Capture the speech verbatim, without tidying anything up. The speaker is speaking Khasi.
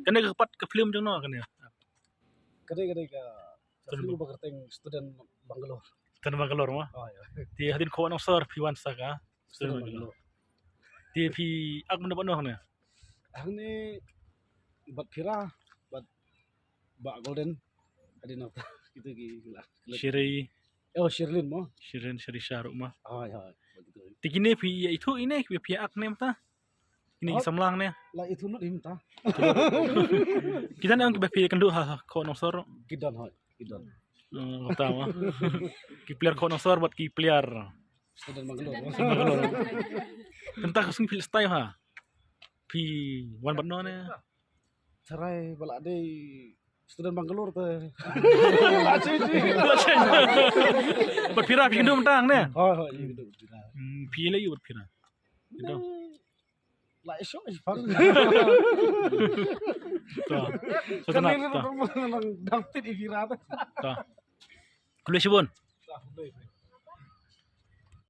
Kane ka pat ka film jong no kane? Kane, kane ka film ba kyrteng Student Bangalore. Student Bangalore mo? Oh, ya. Te hadien kho Nongsor phi wan sa ka Student Bangalore. Te phi ak mynta bad no kane? Hangne bad Phira, bad Bah Golden. Hadien nangta kita ki la. Shiri. Oh, Shirlin mo? Shirin, Shiri Shahrukh mo? Oh, ya. Te kine phi ïa ithuh ine, phi ïa ak ne mynta? Kine ki samla ne? La ithuh lut mynta. Kita ne ong kiba phi kynduh ha kho Nongsor? Ki don hoi, ki don. Kata mo. Ki player kho Nongsor bad ki player Student Bangalore. Mynta ka sngi phi leh style ha. Phi wan bad no ne? Tharai ba la dei Student Bangalore te. Bad Phira phi kynduh mynta ne? Hoi, hoi, ïa kynduh Phira. Phi leh ïa bad Phira. Kynduh. Lai sho i pang. To. So tana to. Dang tit i Phira te. To. Khublei shibun.